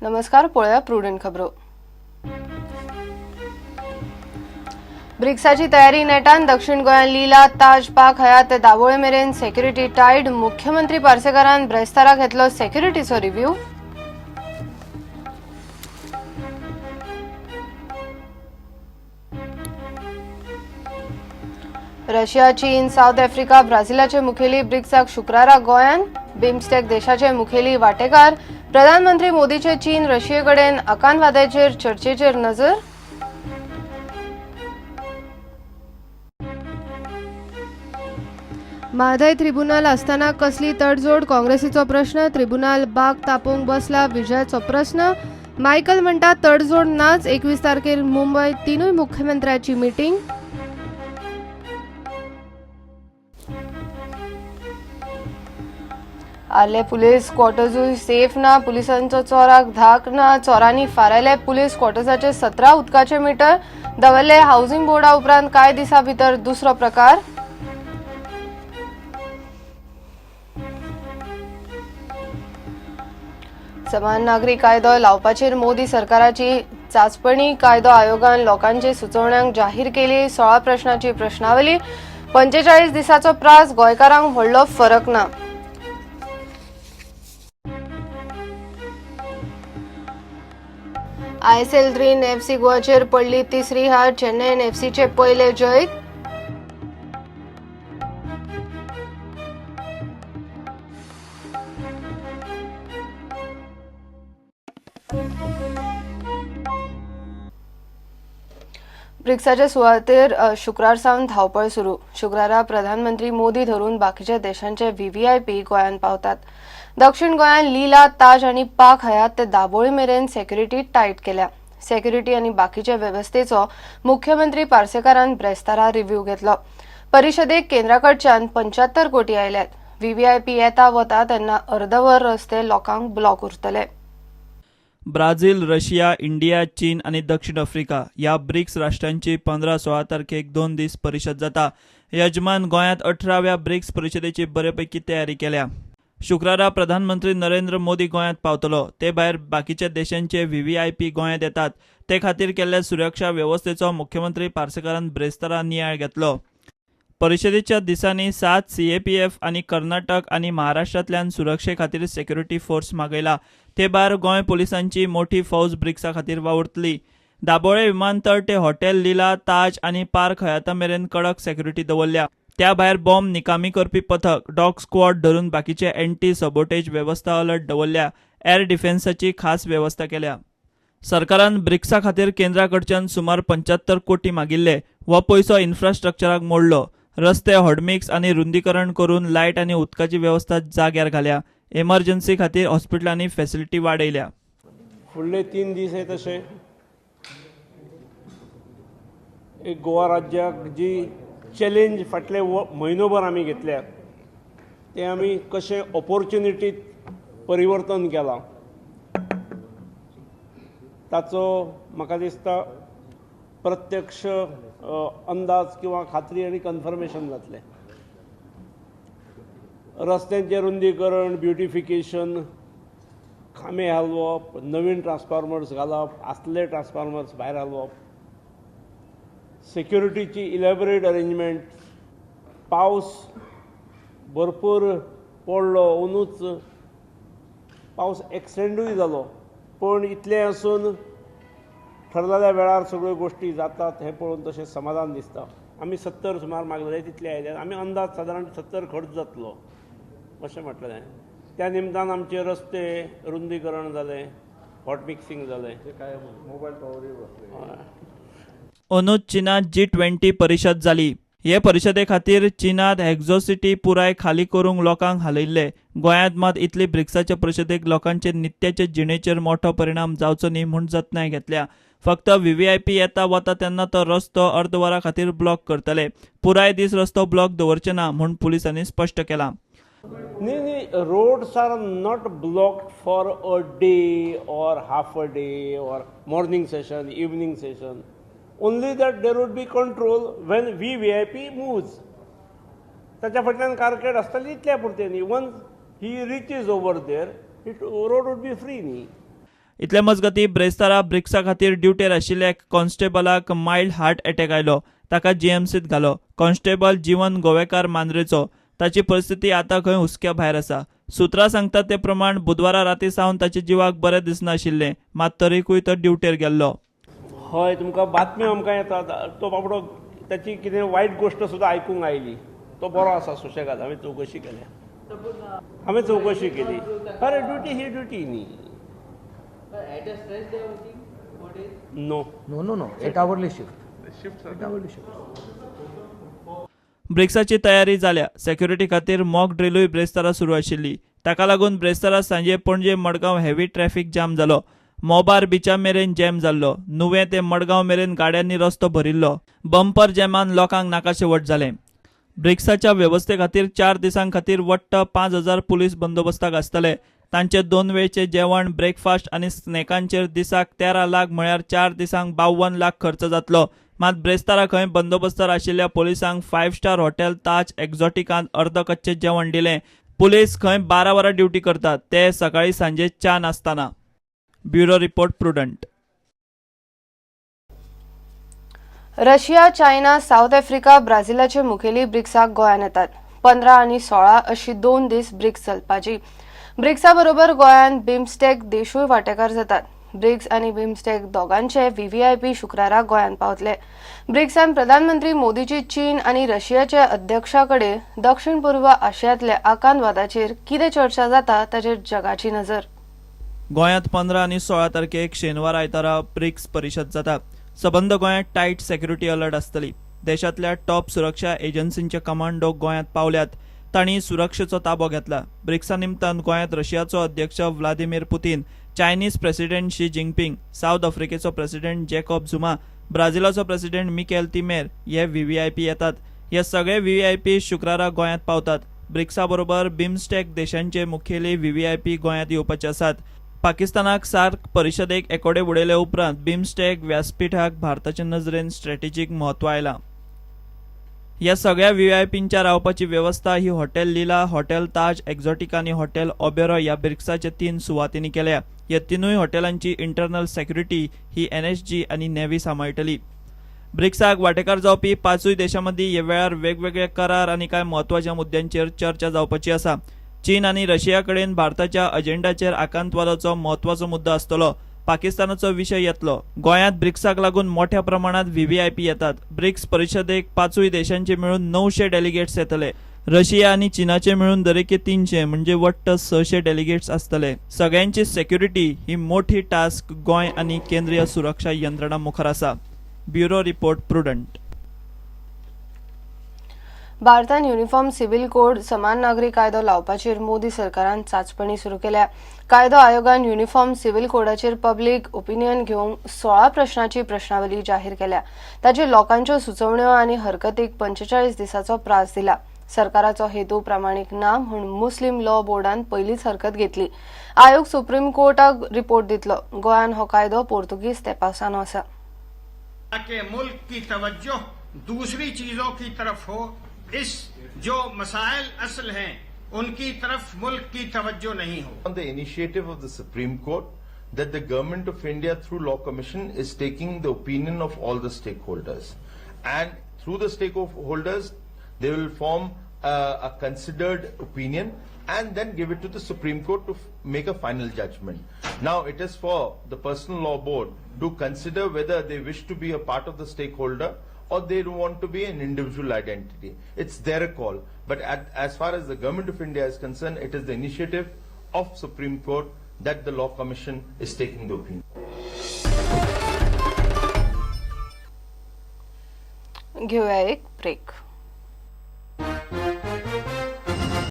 नमस्कार, पळोवया प्रुडंट खबरो. ब्रिक्साची तयारी नेटान. दक्षिण गोंयांत लीला, ताज, पाक हयात ते दाबोळे मेरेन सेक्युरिटी टायट. मुख्यमंत्री पार्सेकारान ब्रेस्तारा घेतलो सेक्युरिटीचो रिव्ह्यू. रशिया, चीन, सावथ आफ्रिका, ब्राझिलाचे मुखेली ब्रिक्साक शुक्रारा गोंयांत. बिमस्टेक देशाचे मुखेली वाटेकार. प्रधानमंत्री मोदीचे चीन रशियेकडेन आकांतवादाचेर चर्चेचेर नजर. म्हादय त्रिबुनाल आसतना कसली तडजोड, काँग्रेसीचो प्रश्न. त्रिबुनाल बाग तापोवंक बसला, विजयाचो प्रस्न. मायकल म्हणटा तडजोड नाच. 21 तारखेर मुंबय तिनूय मुख्यमंत्र्याची मिटींग. आले पुलीस क्वॉर्टर्सूय सेफ ना. पुलिसांचो चोराक धाक ना. चोरांनी फारायले पुलीस क्वॉर्टर्साचे 17 उदकाचे मिटर. दवरले हाऊसिंग बोर्डा उपरांत कांय दिसां भितर दुसरो प्रकार. समान नागरी कायदो लावपाचेर मोदी सरकाराची चाचपणी. कायदो आयोगान लोकांचे सुचोवण्यांक जाहीर केली 16 प्रश्नाची प्रश्नावली. 45 दिसाचो प्रास, गोंयकारांक व्हडलो फरक ना. ISL 3 FC गोवाचेर पडली तिसरी हार. चेन्नईन एफसीचे पयले जैत. ब्रिक्साच्या सुवातेर शुक्रार सावन धांवपळ सुरू. शुक्रारा प्रधानमंत्री मोदी धरून बाकीच्या देशांचे व्हीव्हीआयपी गोंयांत पावतात. दक्षिण गोंयांत लीला, ताज आनी पाक हयात ते दाबोळी मेरेन सेक्युरिटी टायट केल्या. सेक्युरिटी आनी बाकीच्या वेवस्थेचो मुख्यमंत्री पार्सेकारान ब्रेस्तारा रिव्ह्यू घेतलो. परिशदेक केंद्राकडच्यान 75 कोटी आयल्यात. व्हीव्हीआयपी येता वता तेन्ना अर्दवर रस्ते लोकांक ब्लॉक उरतले. ब्राझील, रशिया, इंडिया, चीन आनी दक्षिण आफ्रिका ह्या ब्रिक्स राष्ट्रांची 15-16 तारखेक 2 दीस परिशद जाता. यजमान गोंयांत 18व्या ब्रिक्स परिशदेची बरेपैकी तयारी केल्या. शुक्रारा प्रधानमंत्री नरेंद्र मोदी गोंयांत पावतलो. ते भायर बाकीच्या देशांचे व्हीव्हीआयपी गोंयांत येतात ते खातीर केल्ल्या सुरक्षा वेवस्थेचो मुख्यमंत्री पार्सेकारान ब्रेस्तारा नियाळ घेतलो. परिशदेच्या दिसांनी 7 CAPF आनी कर्नाटक आनी महाराष्ट्रांतल्यान सुरक्षे खातीर सेक्युरिटी फोर्स मागयला. ते भायर गोंय पुलिसांची मोठी फौज ब्रिक्सा खातीर वावुरतली. दाबोळे विमानतळ ते हॉटेल लीला, ताज आनी पार्क हयाता मेरेन कडक सेक्युरिटी दवरल्या. त्या भायर बॉम्ब निकामी करपी पथक, डॉग स्क्वॉड धरून बाकीचे एंटी सबोटेज वेवस्था अलर्ट दवरल्या. एअर डिफेन्साची खास वेवस्था केल्या. सरकारान ब्रिक्सा खातीर केंद्रा कडच्यान सुमार 75 कोटी मागिल्ले. हो पयसो इन्फ्रास्ट्रक्चराक मोडलो. रस्ते हॉटमिक्स आनी रुंदीकरण करून लायट आनी उदकाची वेवस्था जाग्यार घाल्या. एमर्जन्सी खातीर हॉस्पिटलांनी फॅसिलिटी वाडयल्या. फुडले 3 दीस हे तशे एक गोवा राज्याक जी चॅलेंज फाटले म्हयनोभर आमी घेतल्या ते आमी कशें ऑपॉर्च्युनिटीत परिवर्तन केलां ताचो म्हाका दिसता प्रत्यक्ष अंदाज किंवा खात्री आनी कन्फर्मेशन जातलें. रस्त्यांचें रुंदीकरण, ब्युटिफिकेशन, खांबे हालोवप, नवीन ट्रान्सफॉर्मर्स घालप, आसले ट्रान्सफॉर्मर्स भायर हालोवप, सेक्युरिटीची इलेबोरेट अरेंजमेंट. पावस भरपूर पडलो, अंदूच पावस एक्सटेंडूय जालो, पूण इतलें आसून ठरलेल्या वेळार सगळ्यो गोश्टी जातात हें पळोवन तशें समाधान दिसता. आमी 70 सुमार मागलेले तितले आयले. आमी अंदाज सादारण 70 खर्च जातलो अशें म्हटलें. त्या निमतान आमचे रस्ते रुंदीकरण जालें, हॉट मिक्सिंग जालें. अंदूच चीनांत G20 परिशद जाली. हे परिशदे खातीर चीनांत हेक्झो सिटी पुराय खाली करूंक लोकांक हालयल्ले. गोंयांत मात इतली ब्रिक्साच्या परिशदेक लोकांचे नित्याचे जिणेचेर मोठो परिणाम जावचो न्ही म्हूण जतनाय घेतल्या. फक्त व्हीव्हीआयपी येता वता तेन्ना तो रस्तो अर्द वरा खातीर ब्लॉक करतले. पुराय दीस रस्तो ब्लॉक दवरचे ना म्हूण पुलिसांनी स्पश्ट केलां. न्ही न्ही, roads are not blocked for a day or half a day or morning session, evening session. Only that there would be control when VVIP moves. ताच्या फाटल्यान कारकेड आसतली इतल्या पुरतें न्ही. Once he reaches over there, it road would be free न्ही. इतले मजगतीं ब्रेस्तारा ब्रिक्सा खातीर ड्युटेर आशिल्ल्या कॉन्स्टेबलाक मायल्ड हार्ट अटॅक आयलो. ताका जीएमसीत घालो. कॉन्स्टेबल जीवन गोवेकार मांद्रेचो. ताची परिस्थिती आतां खंय हुस्क्या भायर आसा. सुत्रां सांगतात ते प्रमाण बुधवारा राती सावन ताच्या जिवाक बरें दिसनाशिल्लें, मात तरीकूय तो ड्युटेर गेल्लो. हय, तुमकां बातम्यो आमकां येतात. तो बाबडो ताची कितें वायट गोश्ट सुद्दां आयकूंक आयली. तो बरो आसा सुशेगाद. हांवें चवकशी केल्या, हांवें चवकशी केली. अरे ड्युटी ही ड्युटी न्ही. No no no no, 8 hourly shift. 8 hourly shift. ब्रिक्साची तयारी जाल्या. सेक्युरिटी खातीर मॉक ड्रिलूय ब्रेस्तारा सुरू आशिल्ली. ताका लागून ब्रेस्तारा सांजे Panaji Madgaon heavy traffic jam जालो. मोबार बिचा मेरेन जॅम जाल्लो. नुवें ते मडगांव मेरेन गाड्यांनी रस्तो भरिल्लो. बंपर जॅमान लोकांक नाकाशेवट जालें. ब्रिक्साच्या वेवस्थे खातीर 4 दिसां खातीर वट्ट 5000 पुलीस बंदोबस्ताक आसतले. तांचे 2 वेळचे जेवण, ब्रेकफास्ट आनी स्नॅकांचेर दिसाक 13 लाख म्हळ्यार 4 दिसांक 52 लाख खर्च जातलो. मात ब्रेस्तारा खंय बंदोबस्तार आशिल्ल्या पोलिसांक 5 स्टार हॉटेल ताज एक्झॉटिकांत अर्दकच्चें जेवण दिलें. पुलीस खंय 12 वरां ड्युटी करतात, ते सकाळी सांजे च्या नासतना. Bureau report, Prudent. Russia, China, South Africa, ब्राझिलाचे मुखेली ब्रिक्साक गोंयांत येतात. 15 आनी 16 अशी 2 दीस ब्रिक्स चलपाची. ब्रिक्सा बरोबर गोंयांत बिमस्टेक देशूय वांटेकार जातात. ब्रिक्स आनी बिमस्टेक दोगांचे व्हीव्हीआयपी शुक्रारा गोंयांत पावतले. ब्रिक्सान प्रधानमंत्री मोदीची चीन आनी रशियाच्या अध्यक्षा कडेन दक्षिण पूर्व आशियांतल्या आकांतवादाचेर कितें चर्चा जाता ताचेर जगाची नजर. गोंयांत 15 आनी 16 तारखेक शेनवार आयतारा ब्रिक्स परिशद जाता. सबंद गोंयांत टायट सेक्युरिटी अलर्ट आसतली. देशांतल्या टॉप सुरक्षा एजन्सींचे कमांडो गोंयांत पावल्यात. तांणी सुरक्षेचो ताबो घेतला. ब्रिक्सा निमतान गोंयांत रशियाचो अध्यक्ष Vladimir Putin, Chinese president Xi Jinping, South आफ्रिकेचो प्रेसिडेंट जॅकॉब झुमा, ब्राझिलाचो प्रेसिडेंट मिकेल तिमेर हे व्हीव्हीआयपी येतात. हे सगळे व्हीव्हीआयपी शुक्रारा गोंयांत पावतात. ब्रिक्सा बरोबर बिमस्टेक देशांचे मुखेली व्हीव्हीआयपी गोंयांत येवपाचे आसात. पाकिस्तानाक सार्क परिशदेक एकोडे उडयले उपरांत बिमस्टेक व्यासपीठाक भारताचे नजरेन स्ट्रॅटेजीक म्हत्व आयलां. ह्या सगळ्या व्हीव्हीआयपींच्या रावपाची वेवस्था ही हॉटेल लीला, हॉटेल ताज एक्झॉटिक आनी हॉटेल ओबेरॉय ह्या ब्रिक्साच्या 3 सुवातींनी केल्या. ह्या 3 हॉटेलांची इंटरनल सेक्युरिटी ही एनएसजी आनी नेव्ही सांबाळटली. ब्रिक्साक वांटेकार जावपी 5 देशां मदीं ह्या वेळार वेगवेगळे करार आनी कांय म्हत्वाच्या मुद्द्यांचेर चर्चा जावपाची आसा. चीन आनी रशिया कडेन भारताच्या अजेंडाचेर आकांतवादाचो म्हत्वाचो मुद्दो आसतलो. पाकिस्तानाचो विशय येतलो. गोंयांत ब्रिक्साक लागून मोठ्या प्रमाणात व्हीव्हीआयपी येतात. ब्रिक्स परिशदेक 5 देशांचे मेळून 900 डेलिगेट्स येतले. रशिया आनी चीनाचे मेळून दरेकी 300 म्हणजे वट्ट 600 डेलिगेट्स आसतले. सगळ्यांची सेक्युरिटी ही मोठी टास्क गोंय आनी केंद्रीय सुरक्षा यंत्रणा मुखार आसा. Bureau report, Prudent. भारतान युनिफॉर्म सिव्हिल कोड समान नागरी कायदो लावपाचेर मोदी सरकारान चांचपणी सुरू केल्या. कायदो आयोगान युनिफॉर्म सिव्हिल कोडाचेर पब्लीक ओपिनियन घेवंक 16 प्रश्नाची प्रश्नावली जाहीर केल्या. ताचेर लोकांच्यो सुचोवण्यो आनी हरकतीक 45 दिसाचो प्रास दिला. सरकाराचो हेतू प्रामाणीक ना म्हूण मुस्लीम लॉ बोर्डान पयलींच हरकत घेतली. आयोग सुप्रीम कोर्टाक रिपोर्ट दितलो. गोंयान हो कायदो पोर्तुगीज तेंपासावन आसा. कि मुल्क की तवज्जो दूसरी चीजों की तरफ हो, इस जो मसाइल असल हैं उनकी तरफ मुल्क की तवज्जो नहीं हो. On the initiative of the Supreme Court, that the Government of India through Law Commission is taking the opinion of all the stakeholders, and through the stakeholders they will form a considered opinion and then give it to the Supreme Court to make a final judgment. Now it is for the Personal Law Board to consider whether they wish to be a part of the stakeholder or they don't want to be an individual identity. It's their call. But as far as the Government of India is concerned, it is the initiative of Supreme Court that the Law Commission is taking the opinion. घेऊया एक break.